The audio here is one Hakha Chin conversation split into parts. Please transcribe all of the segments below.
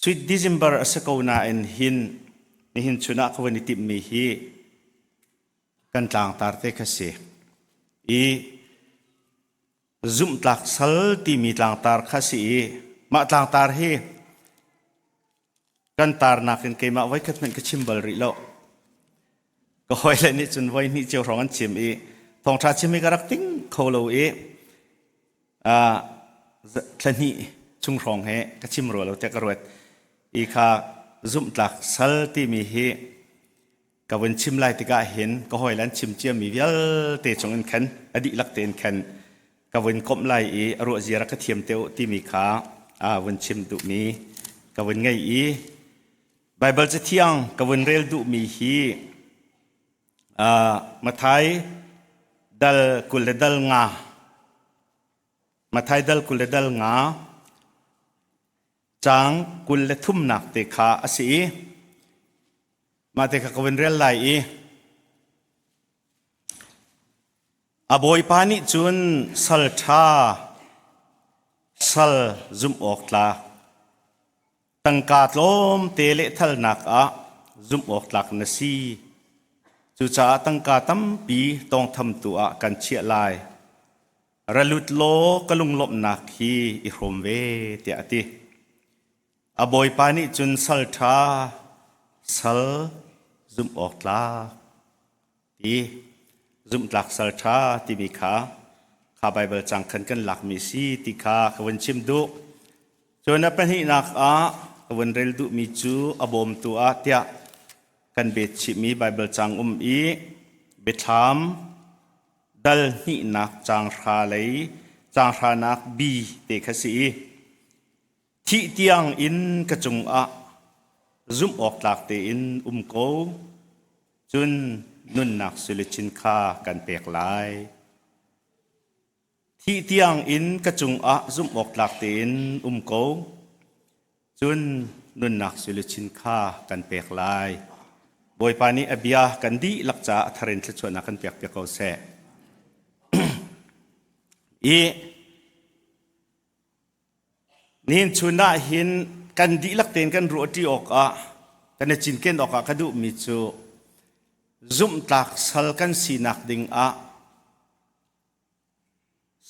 Sweet December a si ko nain hin nihin chun ah ka van i timhmi hi kan tlangtar te kha si. I zumhtlak sal timi tlangtar kha si i mah tlangtar hi kan tarnak in keimah voikhat hmanh ka chim bal rih lo. Ka hawile nih cun voi hnih cio hrawng an chim i thawngṭha chim hi ka rak ting kho lo i thla hnih chung hrawng he ka chim rua lo tiah ka ruat. I kha zumhtlak sal timi hi ka vun chim lai tikah hin ka hawile an chim ciami vialte chung in khan a dihlak tein khan ka vun komh lai i a ruah zia rak ka thiam te u timi kha a vun chim duhmi ka vun ngei i Baibal Cathiang ka vun rel duhmi hi Matthai dal 25, Matthai dal 25 caang 23nak te kha a si i mah te kha ka vun rel lai i a bawipa nih cun sal ṭha sal zumh awk tlak tangka tlawmte lehthalnak ah zumh awk tlak na si. Cucaah tangka tampi tawngthamtu ah kan chiah lai. Ra lut law ka lunglawmhnak hi i hrawm ve, tiah a ti. A bawipa nih cun sal ṭha, sal zumh awk tlak ti zumhtlak sal ṭha timi kha kha Baibal cang khan kan lakmi si ti kha ka vun chim duh. Cun a pahnihnak ah ka vun rel duhmi cu a bawmtu ah tiah kan bet chihmi Baibal cang um i Biathlam dal hnihnak caang hra lei caang hranak B te kha si i thih tiang in ka cungah zumh awk tlak tein um ko cun nunnak suiluchin kha kan pek lai. Thih tiang in ka cungah zumh awk tlak tein um ko cun nunnak suiluchin kha kan pek lai. Bawipa nih a bia kan dihlak caah a thar in thluachuahnak kan pek piak ko seh. I nihin chun ah hin kan dihlak tein kan ruahṭi awkah kan i cinken awkah ka duhmi cu zumhtlak sal kan sinak ding ah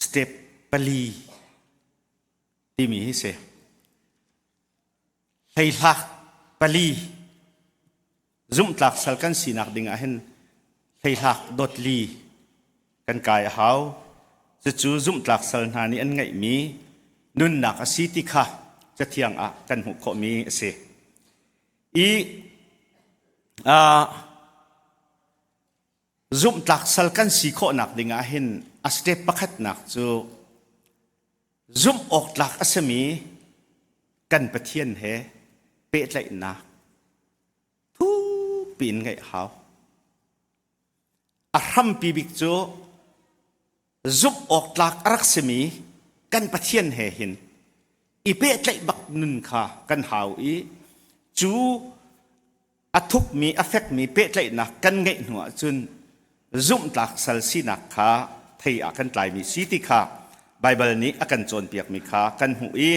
step pali timi hi si. Hleihlak pali zumhtlak sal kan sinak ding ah hin hleihlak dotli kan kai a hau. Cucu zumhtlak sal hna nih an ngeihmi nunnak a si ti kha Cathiang ah kan hmuh khawhmi a si. I zumhtlak sal kan si khawhnak ding ah hin a step pakhatnak cu zumh awk tlak a simi kan Pathian he pehtlaihnak thukpi in ngeih hau. A hrampi bik cu zumh awk tlak a rak simi kan Pathian he hin i pehtlaih bak nun kha kan hau i cu a thukmi a fekmi pehtlaihnak kan ngeih hnu ahcun zumhtlak sal sinak kha thei ah kan tlaimi si ti kha Baibal nih a kan cawnpiakmi kha kan hmuh i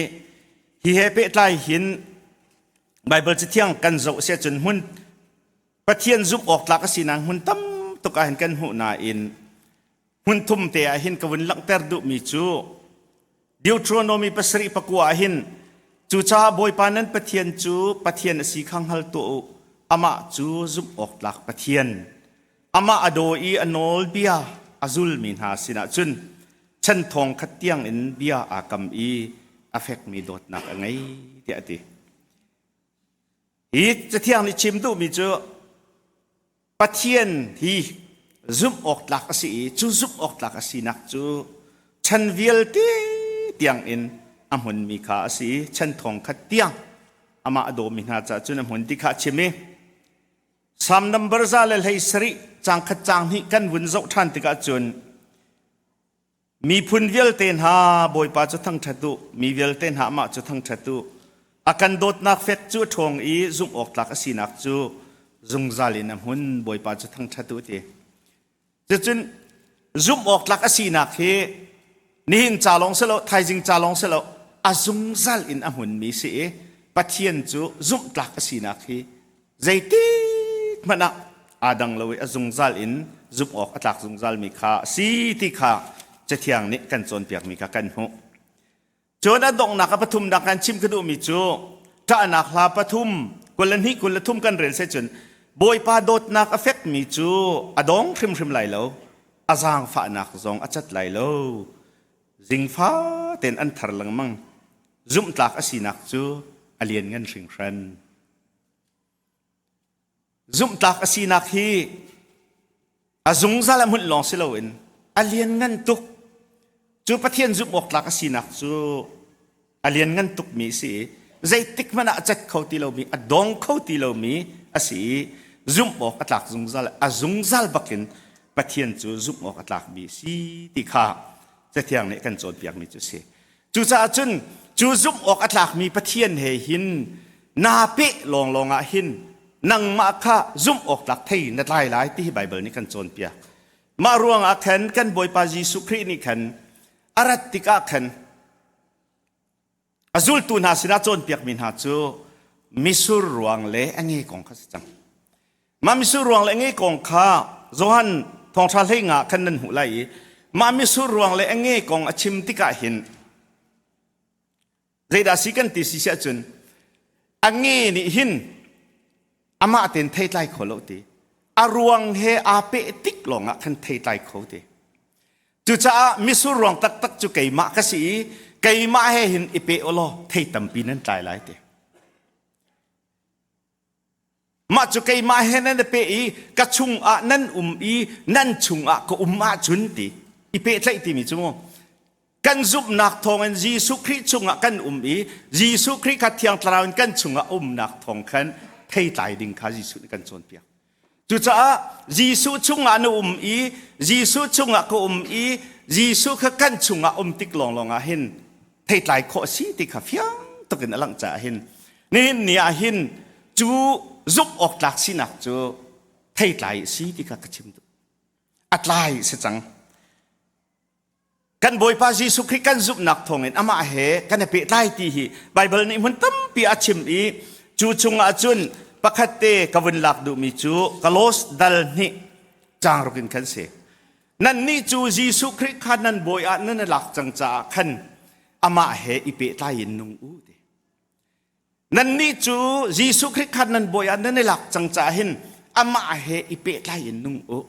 hi he pehtlai hin Baibal Cathiang kan zoh si ahcun hmun Pathian zumh awk tlak a sinak hmun tam tuk ah hin kan hmuh nain hmun thum te ah hin ka vun langhter duhmi cu Deuteronomy 7:9 ah hin cucaah Bawipa nan Pathian cu Pathian a si kha hngal tuah u amah cu zumh awk tlak Pathian amah a daw i a nawlbia a zulmi hna sinah cun chan thong khat tiang in bia aa kam i a fekmi dawtnak a ngei tiah a ti. Hi Cathiang nih chim duhmi cu Pathian hi zumh awk tlak a si i cu zumh awk tlak a sinak cu chan vialte tiang in a hmunmi kha a si i chan thong khat tiang amah a dawmi hna caah cun a hmun ti kha a chim i Salm number 117 caang khat caang hnih kan vun zoh ṭhan tikah cun Miphun vialte hna Bawipa cu thangṭhat u, mi vialte hna amah cu thangṭhat u. A kan dawtnak fek cu a ṭhawng i zumh awk tlak a sinak cu zungzal in a hmun. Bawipa cu thangṭhat u ti. Cucun zumh awk tlak a sinak hi nihin ca lawng si lo, thaizing ca lawng si lo, a zungzal in a hmunmi si i. Pathian cu zumhtlak a sinak hi zeitik hmanh ah aa dang lo i a zungzal in zumh awk a tlak zungzalmi kha a si ti kha Cathiang nih kan cawnpiakmi kha kan hmuh. Cun a donghnak a pathumnak kan chim ka duhmi cu ṭahnak hla pathum 22 23 kan rel se cun Bawipa dawtnak a fekmi cu a dong hrimhrim lai lo, a zaangfahnak zong a cat lai lo. Zingfa tein an thar lengmang. Zumhtlak a sinak cu a lianngan hringhran. Zumhtlak a sinak hi a zungzal a hmunh lawng si loin a lianngan tuk. Cu Pathian zumh awk tlak a sinak cu a lianngan tukmi a si i zeitik hmanh ah a cat kho ti lomi, a dong kho ti lomi a si i zumh awk a tlak zungzal, a zungzal bakin Pathian cu zumh awk a tlakmi a si ti kha Cathiang nih kan cawnpiakmi cu a si. Cucaah cun cu zumh awk a tlakmi Pathian he hin naa peh lawnglawng ah hin nangmah kha zumh awk tlak thei na tlai lai ti hi Baibal nih kan cawnpiak. Mah ruangah khan kan Bawipa Jesuh Khrih nih khan a rat tikah khan a zultu hna sinah cawnpiakmi hna cu misur ruang le a nge kong kha si cang. Mah misur ruang le a nge kong kha Johan thawngṭha hlei nga khan nan hmuh lai i mah misur ruang le a nge kong a chim tikah hin zeidah si kan ti si siah cun a nge nih hin amah tein theitlai kho lo ti a ruang he aa peh tik lawngah khan theitlai kho ti. Cucaah misur ruang taktak cu keimah ka si i keimah he hin i pe u law thei tampi nan tlai lai ti. Mah cu keimah he nan i pe i ka chungah nan um i nan chungah ka um ahcun ti i pehtlaih timi cu mu kan zumhnak thawngin Jesuh Khrih chungah kan um i Jesuh Khrih kha Thiang Thlarau in kan chungah umnak thawng khan theitlai ding kha Jesuh nih kan cawnpiak. Cucaah Jesuh chungah na um i Jesuh chungah ka um i Jesuh kha kan chungah um tik lawnglawng ah hin theitlai khawh a si ti kha fiang tuk in a langh caah hin nihin ni ah hin cu zumh awk tlak sinak cu theitlai a si ti kha ka chim duh. A tlai si cang. Kan Bawipa Jesuh Khrih kan zumhnak thawngin amah he kan i pehtlai ti hi Baibal nih hmun tampi a chim i cu chungah cun pakhat te ka vun lak duhmi cu Kalos dal hnih caang ruk in khan si. Nannih cu Jesuh Khrih kha nan bawi ah nan i lak cang caah khan amah he i pehtlai in nung u ti. Nannih cu Jesuh Khrih kha nan bawi ah nan i lak cang caah hin amah he i pehtlai in nung u.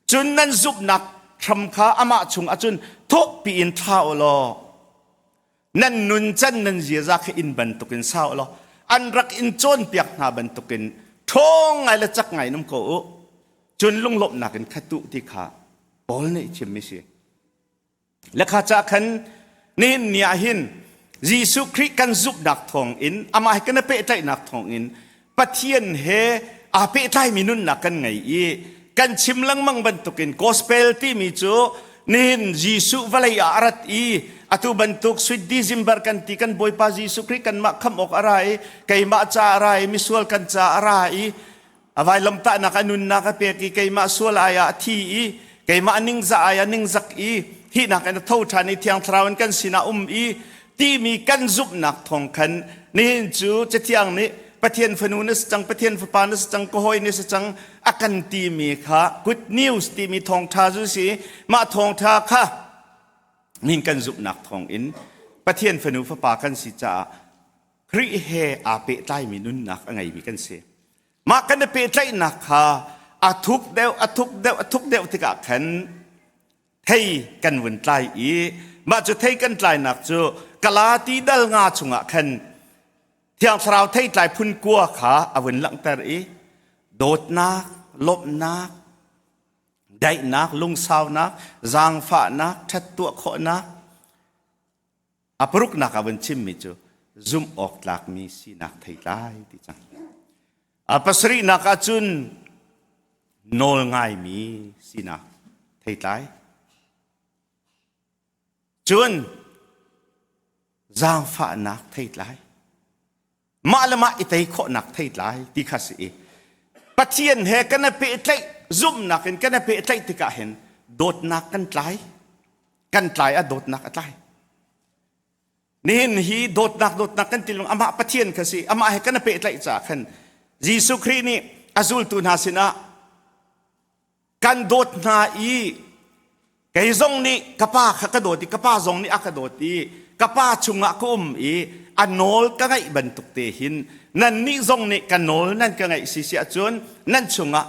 Cun nan zumhnak hram kha amah chung ahcun thukpi in thla u law nan nuncan nan ziaza kha inn bantukin sa u law an rak in cawnpiak hna bantukin ṭhawng ngai le cak ngai in um ko u. Cun lunglawmhnak in khat u ti kha Paul nih a chimmi si. Lekha ca khan nihin ni ah hin Jesuh Khrih kan zumhnak thawngin amah he kan i pehtlaihnak thawngin Pathian he aa pehtlaimi nunnak kan ngei i kan chim lengmang bantukin gospel timi cu nihin Jesuh vawlei ah a rat i atu bantuk sweet December kan ti kan Bawipa Jesuh Khrih kanmah khamh awk a ra i keimah ca a ra i misual kan ca a ra i A vailamtahnak a nunnak a pek i keimah sual ai ah a thi i keimah ningzah ai ah ningzak i thihnak in a tho ṭhan i Thiang Thlarau in kan sinah um i timi kan zumhnak thawng khan nihin cu Cathiang nih Pathian fanu na si cang, Pathian fapa na si cang, ka hawi na si cang a kan timi kha good news timi thawngṭha cu si mah thawngṭha kha nihin kan zumhnak thawng in Pathian fanu fapa kan si caah Khrih he aa pehtlaimi nunnak a ngeimi kan si. Mah kan i pehtlaihnak kha a thuk deuh, a thuk deuh, a thuk deuh tikah khan thei kan vun tlai i mah cu thei kan tlainak cu Galati dal nga chungah khan Thiang Thlarau theitlai phun kua kha a vun langhter i dawtnak, lawmhnak, daihnak, lungsaunak, zaangfahnak, ṭhat tuah khawhnak, A paruknak ah vun chimmi cu zumh awk tlakmi sinak theitlai ti cang. A pasarihnak ah cun nawl ngaimi sinak theitlai. Cun zaangfahnak theitlai. Mah le mah i tei khawhnak theitlai ti kha si i Pathian he kan i pehtlaih zumhnak in kan i pehtlaih tikah hin dawtnak kan tlai. Kan tlai a dawtnak a tlai. Nihin hi dawtnak dawtnak kan ti lung amah Pathian kha si amah he kan i pehtlaih caah khan Jesuh Khrih nih a zultu hna sinah kan dawt hna i kei zong nih ka pa kha ka dawt i ka pa zong nih a ka dawt i ka pa chungah ka um i a nawl ka ngaih bantuk te hin nannih zong nih ka nawl nan ka ngaih si si ahcun nan chungah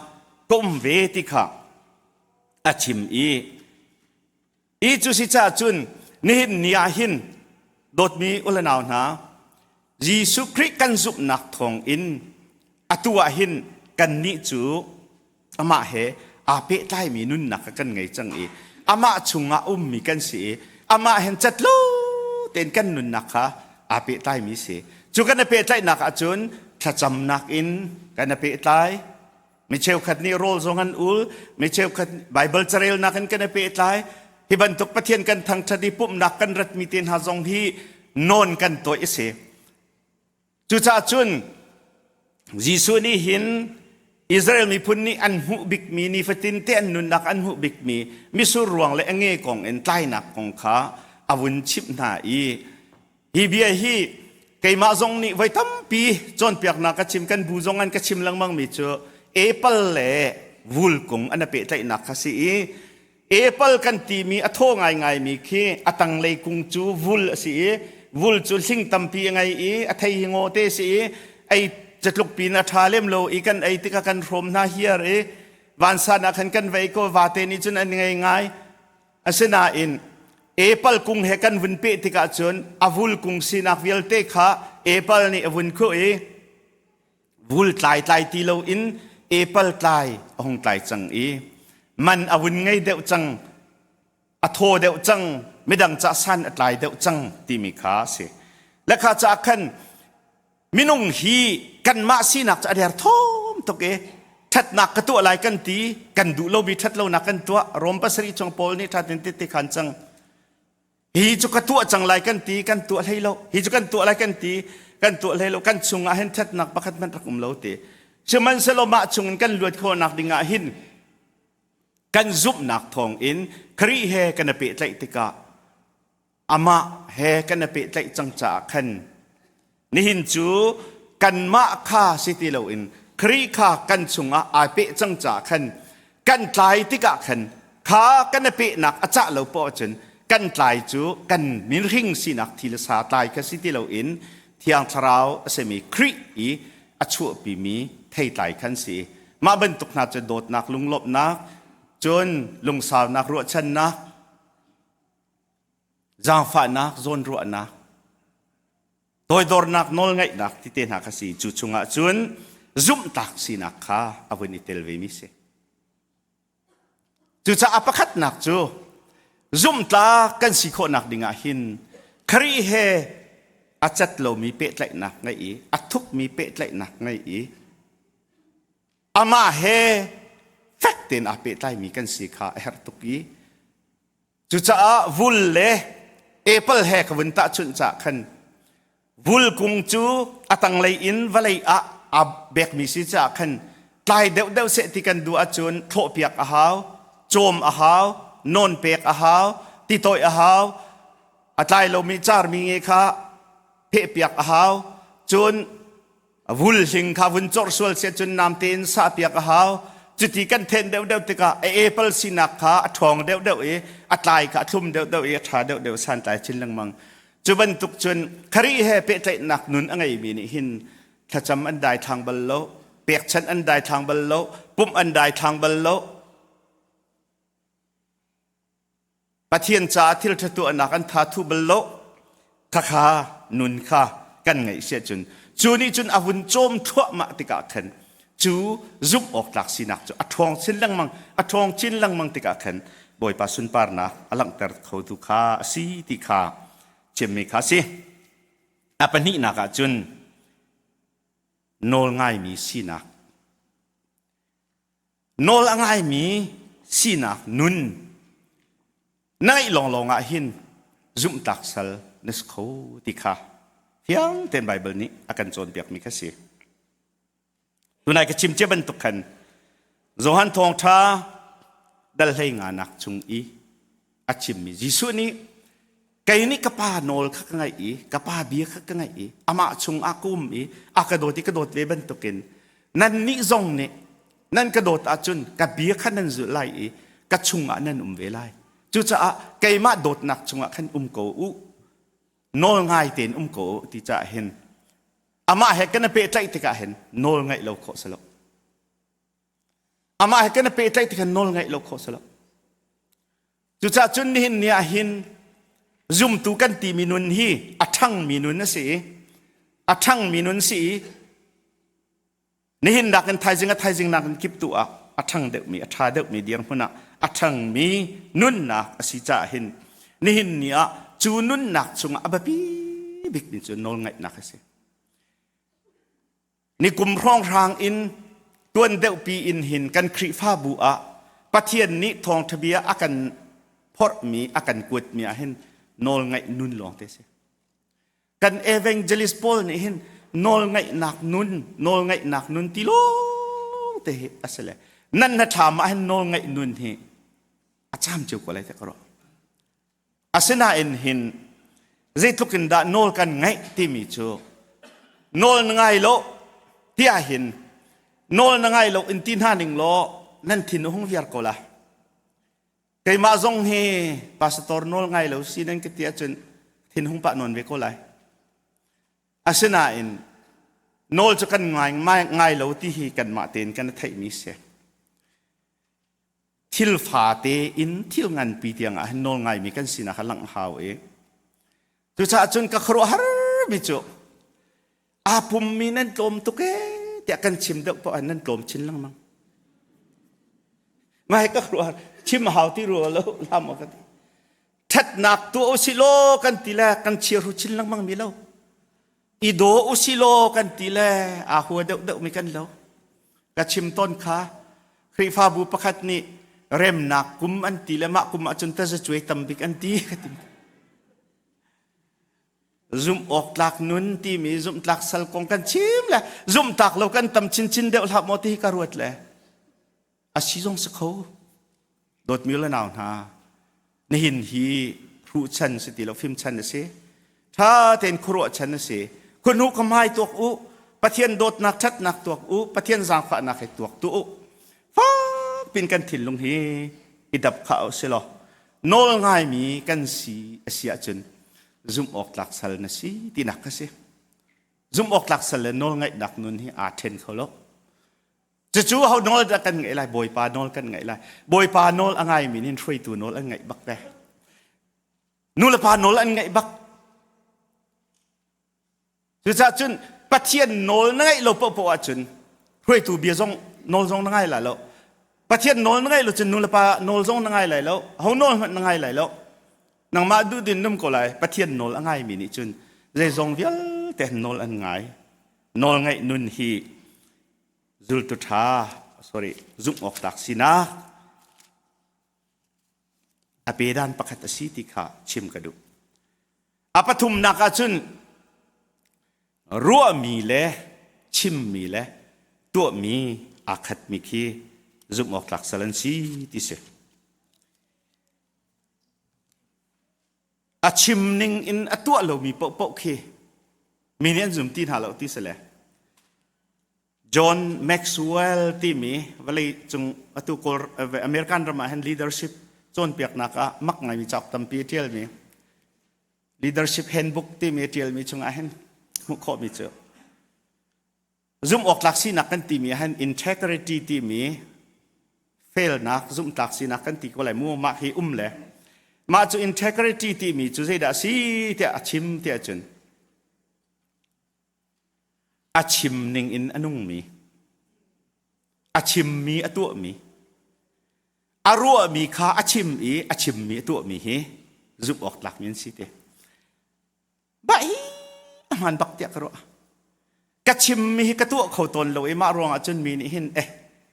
ka um ve ti kha a chim i I cu si caah cun nihin ni ah hin dawtmi u le nau hna Jesuh Khrih kan zumhnak thawng in atu ah hin kannih cu amah he aa pehtlaimi nunnak kha kan ngei cang i amah chungah ummi kan si i amah hen catlo tein kan nunnak kha aa pehtlaimi si. Cu kan i pehtlaihnak ahcun thlacamnak in kan i pehtlai Mi cheukhat nih rawl zong an ul, mi cheukhat Baibal carelnak in kan i pehtlai. Hi bantuk Pathian kan thangṭhat i pumhnak kan ratmi te hna zong hi nawn kan tuah i si. Cucaah cun Jesuh nih hin Israel miphun nih an hmuh bikmi nifatin te an nunnak an hmuh bikmi misur ruang le a nge kong in tlainak kong kha a vun chimh hna i Hi bia hi keimah zong nih voi tampi cawnpiaknak ka chim kan bu zong an ka chim lengmang mi cu apple le vul kung an i pehtlaihnak kha si i apple kan timi a thaw ngaingai mi khi a tanglei kung cu vul a si i vul cu hling tampi a ngei i a thei hi ngaw te si i ei catluk pin a ṭha lem lo i kan ei tikah kan hrawm hna hiar i vansan ah khan kan vei ko vate nih cun an ngei ngai Asinain apple kung he kan vun peh tikah cun a vul kung sinak vialte kha apple nih a vun khuh i vul tlai tlai ti loin apple tlai a hung tlai cang i man a vun ngei deuh cang a thaw deuh cang midang ca san a tlai deuh cang timi kha a si. Le kha caah khan Minung hi kanmah sinak cu a derthawm tuk i ṭhatnak ka tuah lai kan ti, kan duh lomi ṭhatlonak kan tuah. Rom pasarih chung Paul nih ṭhatin ti khan cang. Hi cu ka tuah cang lai kan ti, kan tuah hlei lo. Hi cu kan tuah lai kan ti, kan tuah hlei lo. Kan chungah hin ṭhatnak pakhat hmanh rak um lo ti. Sihmanhsehlaw mah chungin kan luat khawhnak dingah hin kan zumhnak thawngin Khrih he kan i pehtlaih tikah amah he kan i pehtlaih cang caah khan nihin cu kanmah kha si ti loin Khrih kha kan chungah ai peh cang caah khan kan tlai tikah khan kha kan i pehnak a cah lo poah cun kan tlai cu kan minhring sinak thi le sa tlai kha si ti loin Thiang Thlarau a simi Khrih i a chuahpimi theitlai khan si. Mah bantuk hna cu dawtnak lunglawmhnak cun lungsaunak ruahchannak zaangfahnak, zawnruahnak, toidornak, nawlngaihnak ti te hna kha si. Cu chungah cun zumhtak sinak kha a vun i tel ve mi si. Cucaah pakhatnak cu zumhtlak kan si khawhnak dingah hin Khrih he a cat lomi pehtlaihnak ngeih i a thukmi pehtlaihnak ngeih i amah he fek tein aa pehtlaimi kan si kha a herh tuk i Cucaah vul le apple he ka vun tahchunh caah khan vul kung cu a tanglei in vawlei ah aa bekmi si caah khan tlai deuhdeuh seh ti kan duh ahcun thlawhpiak a hau, cawm a hau, nawn pek a hau, titawih a hau, a tlai lomi carmi nge kha phehpiak a hau, cun Vul hling kha vun corh sual seh cun namte in sahpiak a hau. Cuti kan then deuhdeuh tikah a apple sinak kha a ṭhawng deuhdeuh i a tlai kha a thlum deuhdeuh i a ṭha deuhdeuh santlai chin lengmang. Cu bantuk cun Khrih he pehtlaihnak nun a ngeimi nih hin thlacam an daithlang bal lo, pekchanh an daithlang bal lo, pumh an daithlang bal lo. Pathian caah thil ṭha tuahnak an tha thu bal lo. Khakha nun kha kan ngeih si ahcun cu nih cun a hun cawm thluahmah tikah khan cu zumh awk tlak sinak cu a ṭhawng chin lengmang a ṭhawng chin lengmang tikah khan Bawipa sunparnak a langhter khotu kha a si ti kha chimmi kha a si. A pahnihnak ah cun nawl ngaimi sinak Nawl a ngaimi sinak nun na ngeih lawnglawng ah hin zumhtlak sal na si kho ti kha fiang tein Baibal nih a kan cawnpiakmi kha si. Tunai ka chim cia bantuk khan Johan Thawngṭha dal hlei nganak chung i a chimmi Jesuh nih. Kei nih ka pa nawl kha ka ngaih i ka pa bia kha ka ngaih i amah chungah ka um i a ka dawt i ka dawt ve bantukin nannih zong nih nan ka dawt ahcun ka bia kha nan zulh lai i ka chungah nan um ve lai. Cucaah keimah dawtnak chungah khan um ko u, nawl ngai tein um ko u ti caah hin amah he kan i pehtlaih tikah hin nawl ngaih lo khawh si lo. Amah he kan i pehtlaih tikah nawl ngaih lo khawh si lo. Cucaah cun nihin ni ah hin zumtu kan timi nun hi a ṭhangmi nun a si i a ṭhangmi nun si i nihin nakin thaizing a thaizing nakin kip tu ah a ṭhang deuhmi a ṭha deuhmi dirhmun ah a ṭhangmi nunnak a si caah hin nihin ni ah cu nunnak chungah a biapi bikmi cu nawlngaihnak a si. Nikum hrawnghrang in tuan deuhpi in hin kan Khrihfabu ah Pathian nih thawngṭha bia a kan phorhmi, a kan kuatmi ah hin nawlngaih nun lawng te si. Kan evangelist pawl nih hin nawlngaihnak nun, nawlngaihnak nun ti lawng te hi a si le nan na ṭham ah hin nawlngaih nun hi a caam cio ko lai te ka ruah. Asinain hin zeitluk in dah nawl kan ngaih timi cu nawl na ngai lo tiah hin nawl na ngai lo in ti hna ning law nan thin a hung viar ko la. Keimah zong hi pastor nawl ngai lo si nan ka ti ahcun thin hung pah nawn ve ko lai. Asinain nawl cu kan ngai, ngai lo ti hi kanmah tein kan theihmi si. Thil fate in thil nganpi tiang ah hin nawl ngaimi kan sinak kha langh hau i cucaah cun ka khuaruahhar mi cu aa pummi nan tlawm tuk ee tiah kan chim deuh poah nan tlawm chin lengmang. Mai ka khuaruahhar chim hau ti rua lo lam ka ti. Ṭhatnak tuah usih law kan ti le kan chiahru chin lengmang mi lo. I daw usih law kan ti le aa hua deuhdeuh mi kan lo. Ka chim tawn kha Khrihfabu pakhat nih remnak kum an ti le mah kum ahcun tazacuai tam bik an ti ka ti. Zumh awk tlak nun timi zumhtlak sal kong kan chim le zumhtlak lo kan tam chinchin deuh hlah maw ti hi ka ruat le a si zong si kho. Dawtmi le nau hna, nihin hi hruh chan si ti lo fim chan a si. Ṭha tein khuaruah chan a si. Khuahnu ka hmai tuak u, Pathian dawtnak ṭhatnak tuak u, Pathian zaangfahnak he tuak tu u. Fak pin kan thinlung hi i dap kha u si law nawl ngaimi kan si a si ahcun zumh awk tlak sal na si tinak ka si. Zumh awk tlak sal le nawl ngaihnak nun hi aa ṭhen kho lo. Cucu ho nawl dah kan ngaih lai? Bawipa nawl kan ngaih lai. Bawipa nawl a ngaimi nih hruaitu nawl an ngaih bak ve. Nu le pa nawl an ngaih bak. Cucaah cun Pathian nawl na ngaih lo paohpaoh ahcun hruaitu bia zong nawl zong na ngai lai lo. Pathian nawl na ngaih lo cun nu le pa nawl zong na ngai lai lo. Ho nawl hmanh na ngai lai lo. Nangmah duh din num ko lai. Pathian nawl a ngaimi nih cun zeizong vialte nawl an ngai. Nawl ngaih nun hi zultu ṭha sorry zumh awk tlak sinak a pedan pakhat a si ti kha chim ka duh. A pathumnak ah cun ruahmi le chimmi le tuahmi aa khatmi khi zumh awk tlak sal an si ti si. A chim ning in a tuah lomi paohpaoh khi mi nih an zum ti hna lo ti si le John Maxwell timi vawlei cung atu Kawl American ram ah hin leadership cawnpiaknak ah mak ngaimi cauk tampi a ṭialmi leadership handbook timi a ṭialmi chungah hin hmuh khawhmi cu zumh awktlak sinak kan timi ah hin integrity timi felnak zumhtlak sinak kan ti ko lai mu mah hi um le mah cu integrity timi cu zeidah a si tiah a chim tiah cun A chim ning in a nungmi, a chimmi a tuahmi, a ruahmi kha a chim i a chimmi a tuahmi hi zumh awk tlakmi an si te. Bah hi a hmaan bak tiah ka ruah. Ka chimmi hi ka tuah kho tawn lo i mah ruangah cun mi nih hin eh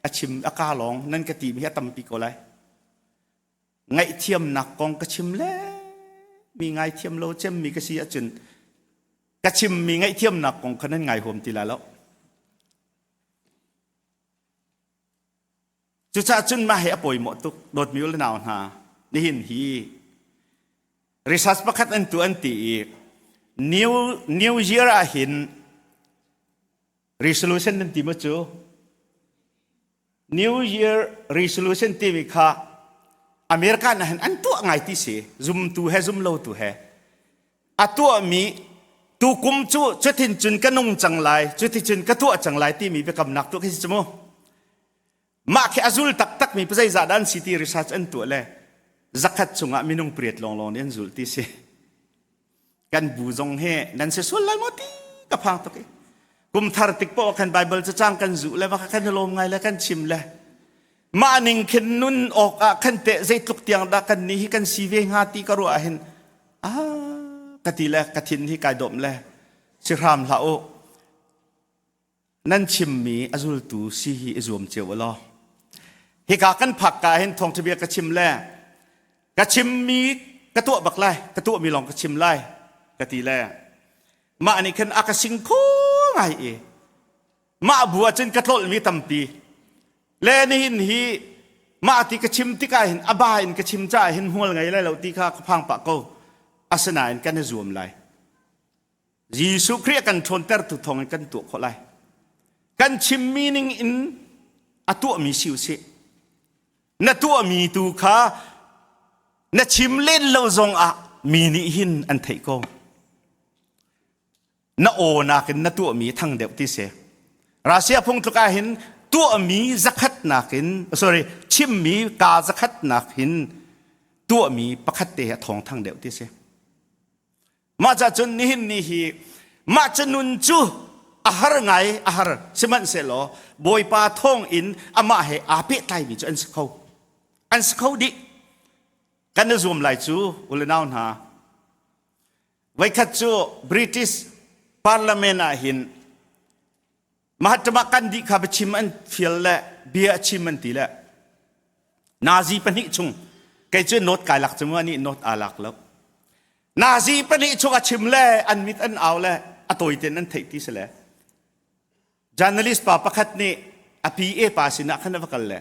a chim a ka lawng nan ka timi hi a tampi ko lai. Ngaihthiamnak kong ka chim le mi ngaithiam lo cemmi ka si ahcun ka chimmi ngaihthiamnak kong kha nan ngai huam ti lai lo. Cucaah cun mah hi a pawimawh tuk dawtmi u le nau hna nihin hi. Research pakhat an tu an ti i New Year ah hin resolution nan ti maw cu? New Year resolution timi kha America na hin an tuah ngai ti si zumtu he zumlo tu he a tuahmi tukum cu cutin cun ka nung cang lai cuticun ka tuah cang lai timi biakamnak tuah khi si mu mah khi a zul taktak mi zeizah dah an si ti research an tuah le zakhat chungah minung priat lawnglawng nih an zul ti si Kan bu zong he nan si sual lai maw ti ka phang tuk i kum thar tik poah khan Bible cacang kan zuh le va khan lawm ngai le kan chim le mah ning khin nun awk ah khan teh zeitluk tiang dah kan ni hi kan si ve hnga ti ka ruah hin ah ka ti le ka thin hi kai dawm le si hram hlah u Nan chimmi a zultu si hi i zuam cio u law. Hika kan phak ka hin thawngṭha bia ka chim le ka chimmi ka tuah bak lai, ka tuahmi lawng ka chim lai ka ti le mah nih khan a ka sing kho ngai i mah bu ah cun ka tlolhmi tampi le nihin hi mah ti ka chim tikah hin a ba in ka chim caah hin hmual ngei lai lo ti kha ka phang pah ko asinain kan i zuam lai Jesuh Khrih a kan ṭhawntertu thawngin kan tuah khawh lai. Kan chimmi ning in a tuahmi si u sih. Na tuahmi tu kha na chim len lo zongah mi nih hin an theih ko. Na aw nakin na tuahmi thang deuh ti si. Russia phungtluk ah hin tuahmi zakhat nakin sorry chimmi ka zakhat nakin tuahmi pakhat te hi a thawng thang deuh ti si. Mah ca cun nihin ni hi mah cu nun cu a har ngai a har sihmanhsehlaw Bawipa thawng in amah he aa pehtlaimi cu an si kho. An si kho dih. Kan i zuam lai cu u le nau hna. Voikhat cu British Parliament ah hin Mahatma Gandhi kha biachim an fial le bia a chim an ti le Nazi pahnih chung kei cu note kai lak cu mu anih note aa lak lo. Nazi pahnih chung a chim le an mit an au le a tawi ten an theih ti si le journalist pa pakhat nih a PA pa sinah khan a va kal le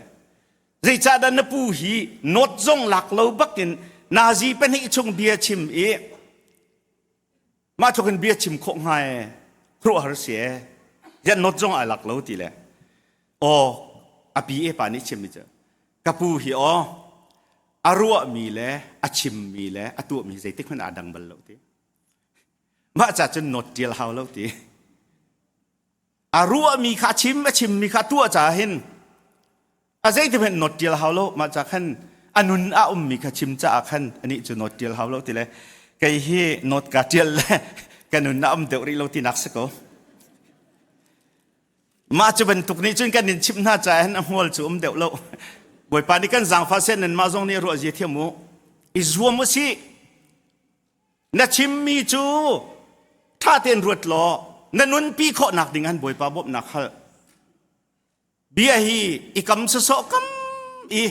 zeicahdah na pu hi note zong lak lo bakin Nazi pahnih chung bia chim i Mah tluk in bia chim khawh hnga ee khuaruahhar si ee ziah not zong ai lak lo ti le aw a pi e pa nih chimmi cu ka pu hi aw a ruahmi le a chimmi le a tuahmi zeitik hmanh aa dang bal lo ti mah ca cun not tial hau lo ti A ruahmi kha a chim, a chimmi kha a tuah caah hin a zeiti hmanh nawt ṭial hau lo. Mah ca khan a nun a ummi kha chim caah khan anih cu nawt ṭial hau lo ti le kei hi nawt ka ṭial le ka nun a um deuh rih lo tinak si ko. Mah cu bantuk nih cun kan in chimh hna caah hin a hmual cu um deuh lo. Bawipa nih kan zaangfah seh nanmah zong nih ruah zia thiam u. I zuam u sih. Na chimmi cu ṭha tein ruat law na nunpi khawhnak ding an Bawipa bawmhnak hal. Bia hi i kam sawsawh kam i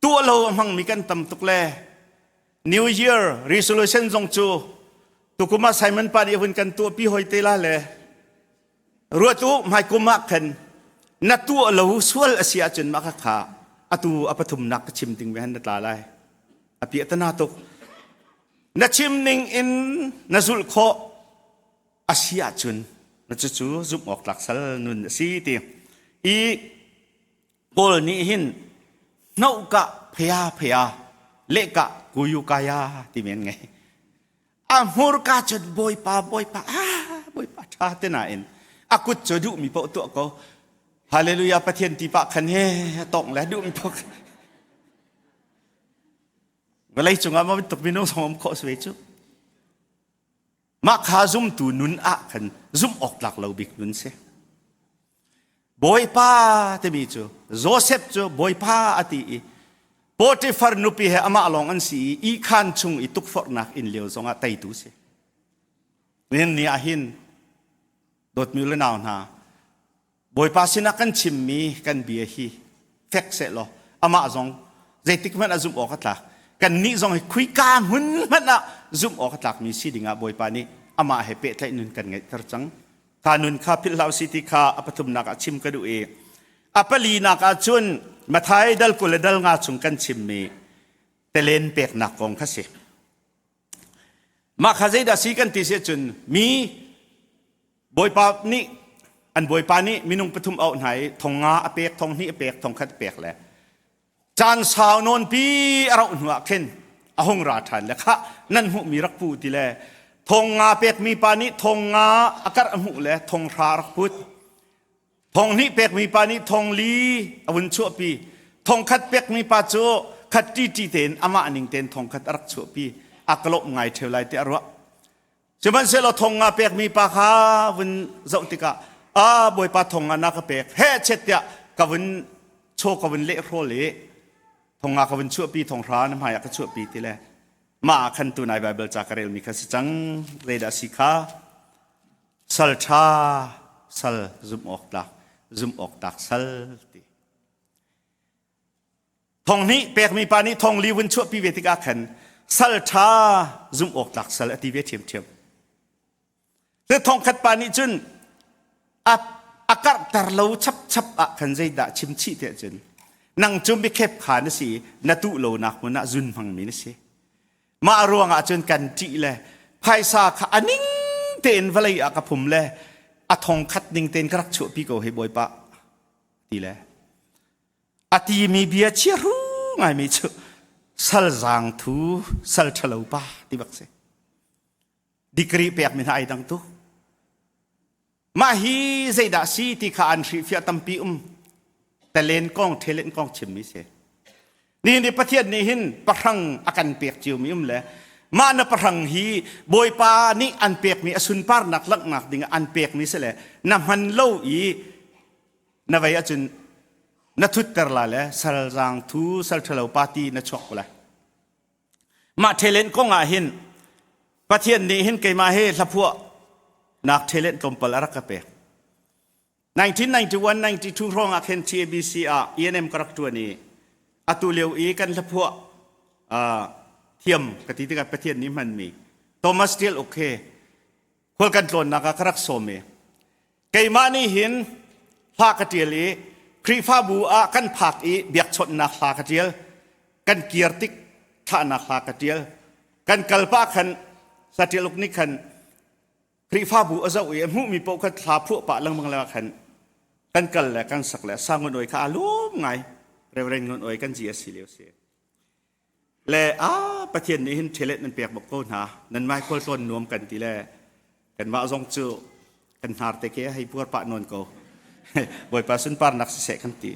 tuah lo a hmangmi kan tam tuk le New Year resolution zong cu tukum ah Simon pa nih hun kan tuahpi hoi te la le ruat u hmaikum ah khan na tuah lo sual a si ahcun mah kha kha atu a pathumnak ka chim ding mi han na tla lai a piahtana tuk na chim ning in na zulh khawh a si ahcun na cucu zumh awk tlak sal nun a si ti i Paul nih hin hnohkah phea phea lehkah kuyukaya ti men ngei a hmurka cun bawipa bawipa ah bawipa ṭha te nain a kut cu duhmi paoh tuah ko hallelujah pathian ti pah khan he tawng le duhmi paoh vawlei cungah ma bantuk minung zong um khawh si cu mah kha zumtu nun ah khan zumh awk tlak lo bik nun si Bawipa timi cu Joseph cu Bawipa a ti i Potifar nupi he amah lawng an si i ihkhan chung i tukforhnak in lio zongah teitu si. Nihin ni ah hin dawtmi le nau hna Bawipa sinah kan chimmi kan bia hi fek sehlaw amah zong zeitik hmanh ah zumh awk a tlak. Kannih zong hi khuika hmun hmanh ah zumh awk a tlakmi si dingah Bawipa nih amah he pehtlaih nun kan ngeihter cang. Kha nun kha philh hlah usih ti kha a pathumnak ah chim ka duh i a palinak ah cun Mathai dal 20 le dal nga chung kan chimmi telen peknak kong kha si. Mah kha zeidah si kan ti si ahcun mi Bawipa nih an bawipa nih minung pathum auh hna i thong nga a pek, thong hnih a pek, thong khat a pek le caan sau nawn pi a rauh hnu ah khin a hung ra ṭhan le khah nan hmuhmi rak pu ti le thong nga pekmi pa nih thong nga a karh a hmuh le thong hra rak put. Thong hnih pekmi pa nih thong li a vun chuahpi. Thong khat pekmi pa cu khat ṭiṭi tein amah ning tein thong khat a rak chuahpi. A ka lawmh ngai ṭheu lai ti a ruah. Sihmanhsehlaw thong nga pekmi pa kha vun zoh tikah a bawipa thong nga na ka pek he chet tiah ka vun chaw ka vun lehrawl i thong nga ka vun chuahpi thong hra na hmai ah ka chuahpi ti le mah ah khan tunai Baibal ca ka relmi kha si cang zeidah si kha sal ṭha sal zumh awk tlak zumh awk tlak sal ti Thong hnih pekmi pa nih thong li vun chuahpi ve tikah khan sal ṭha zumh awk tlak sal a ti ve ṭhiamṭhiam. Cu thong khat pa nih cun a, a karhter lo chapchap ah khan zeidah chim chih tiah cun nang cu biakhep kha na si na tuh lonak hmun ah zun hmangmi na si. Mah ruangah cun kan ṭih le phaisa kha a ning tein vawlei ah ka phum le a thong khat ning tein ka rak chuahpi ko hi Bawipa ti le A timi bia chiahru ngaimi cu sal zaang thu sal ṭhalo pa ti bak si. Degree pekmi hna ai dang tuk. Mah hi zeidah si ti kha an hrihfiah tampi um. Talen kong, talent kong chimmi si. Nihin ni Pathian nih hin pahrang a kan pek ciomi um le mah na pahrang hi Bawipa nih an pekmi a sunparnak langhnak ding ah an pekmi si le na hman lo i na vei ahcun na thutter la le sal zaang thu sal ṭhalo party na chuak ko lai. Mah talent kong ah hin Pathian nih hin keimah he hlaphuah nak talent tlawmpal a rak ka pek. 1991-92 hrawng ah khin TABC ah ENM ka rak ṭuan i atu lio i kan hlaphuah thiam ka ti tikah Pathian nih hmanmi Thomas Tial Uk he khual kan tlawnnak ah ka rak sawm i keimah nih hin hla ka ṭial i Khrihfabu ah kan phak i biakchawnhnak hla ka ṭial kan kir tik thlahnak hla ka ṭial kan kal pah khan saṭial uk nih khan Khrihfabu a zoh i a hmuhmi paoh kha thla phuah pah lengmang le khan kan kal le kan sak le sangun oi kha a lum ngai Reverend Ngun Oi kan GSC lio si Le a Pathian nih hin ṭhelet nan pek bak ko hna nan mai khual tlawn nuam kan ti le kanmah zong cu kan hnar te ke hei puar pah nawn ko Bawipa sunparnak siseh kan ti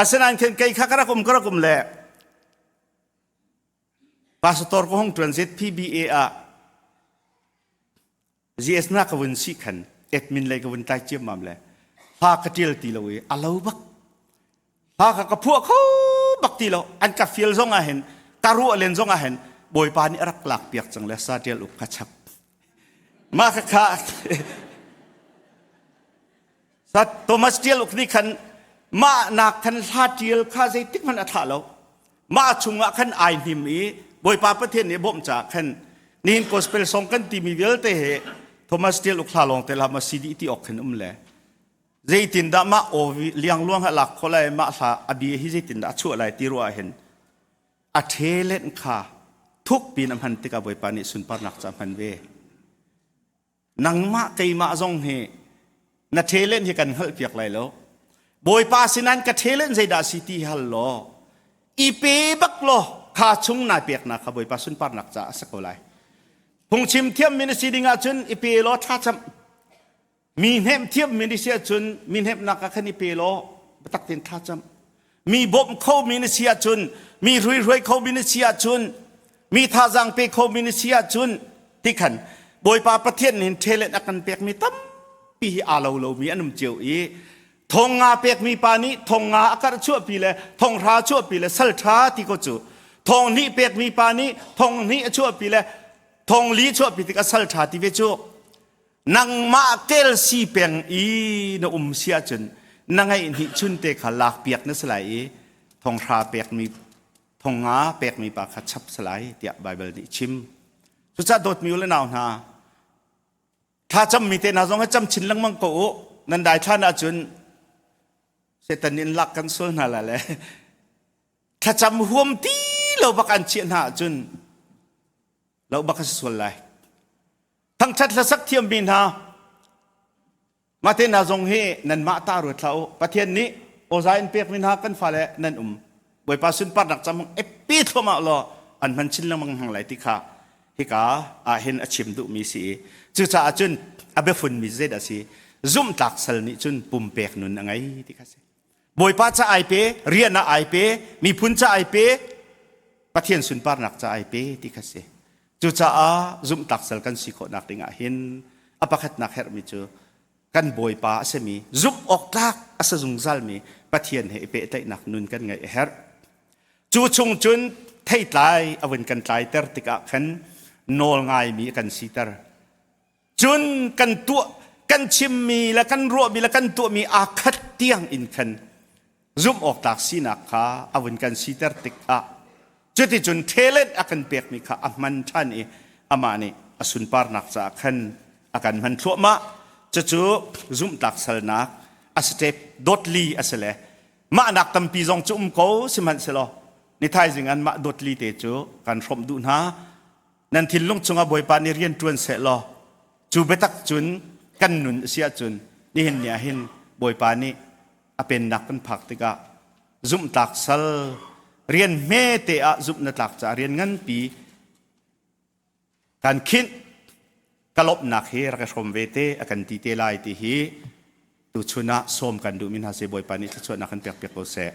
asinain khin kei kha ka rak um ka rak um le pastor ko hong ṭuan ZPBA ah GS na ka vun si khan admin lei ka vun tlai ciammam le hla ka ṭial ti lo i a lo bak hla kha ka phuah kho bak ti lo an ka fial zong ah hin ka ruah len zong ah hin bawipa nih a rak lak piak cang le sa ṭial uk ka chap mah kha kha Thomas Tial uk nih khan mah nak khan hla ṭial kha zeitik hmanh a thlah lo. Mah chungah khan ai hnim i Bawipa Pathian nih bawmh caah khan nihin gospel song kan timi vialte he Thomas Tial uk hla lawng te la ma CD ti awk khin um le zeitindah mah aw liangluang ha lak kho lai mah hla a bia hi zeitindah a chuah lai ti ruah hin a talent kha thuk pin a hman tikah Bawipa nih sunparnak ca hman ve. Nangmah keimah zong hi na talent hi kan hngalhpiak lai lo. Bawipa sinan ka talent zeidah si ti hal law i pe bak law kha chung nai peknak kha Bawipa sunparnak caah a si ko lai. Phungchim thiam mi na si ding ahcun i pe law thlacam. Mi hnemh thiam mi na si ahcun mi hnemhnak ah khan i pe law biatak tein thlacam. Mi bawmh khomi na si ahcun, mi hruihruai khomi na si ahcun, mi thazaang pe khomi na si ahcun tikhan Bawipa Pathian nih talent a kan pekmi tampi hi aa lo lomi an um cio i thong nga pekmi pa nih thong nga a karh chuahpi le thong hra chuahpi le sal ṭha ti ko cu thong hnih pekmi pa nih thong hnih a chuahpi le thong li chuahpi tik a sal ṭha ti ve cu Nangmah kel si peng i na um si ahcun na ngeih chun te kha lakpiak na si lai i thonghra pekmi thongnga pekmi pa kha chap si lai tiah Baibal nih chim. Cucaah dawtmi u le nau hna, thlacammi te hna zong hi cam chin lengmang ko u. Nan daithlan ahcun Satan nih in lak kan sual hna lai le thlacam huam ti lo bak an chiah hna ahcun lo bak a si sual lai. Thangṭhat hlasak thiammi hna mah te hna zong hi nanmah ta ruat hlah u. Pathian nih awza in pekmi hna kan fale nan um. Bawipa sunparnak cam epi thluahmah law an hman chin lengmang hang lai ti kha hika ah hin a chim duhmi si i cucaah cun a biafunmi zeidah a si zumhtlak sal nih cun pumpek nun a ngei ti kha si. Bawipa ca ai pe, rian ah ai pe, miphun ca ai pe, Pathian sunparnak ca ai pe ti kha si. Cucaah zumhtlak sal kan si khawhnak ding ah hin a pakhatnak herhmi cu kan Bawipa a simi zumh awk tlak a si zungzalmi Pathian he i pehtlaihnak nun kan ngeih a herh. Cu chung cun theitlai a vun kan tlaiter tikah khan nawl ngaimi a kan siter. Cun kan tuah kan chimmi le kan ruahmi le kan tuahmi aa khat tiang in khan zumh awk tlak sinak kha a vun kan siter tikah cuticun talent a kan pekmi kha a hman ṭhan i amah nih a sunparnak caah khan a kan hman thluahmah. Cucu zumhtlak salnak a step dotli a si le mahnak tampi zong cu um ko sihmanhsehlaw ni thaizing an mah dotli te cu kan hrawmh duh hna. Nan thinlung chungah Bawipa nih rian ṭuan seh law cu biatak cun kan nun a si ahcun nihin ni ah hin Bawipa nih a pennak kan phak tikah zumhtlak sal rian hmete ah zumh na tlak caah rian nganpi kan khinh ka lawmhnak hi rak i hrawm ve te a kan ti te lai ti hi tuchun ah sawm kan duhmi hna si Bawipa nih thluachuahnak kan pek piak ko seh.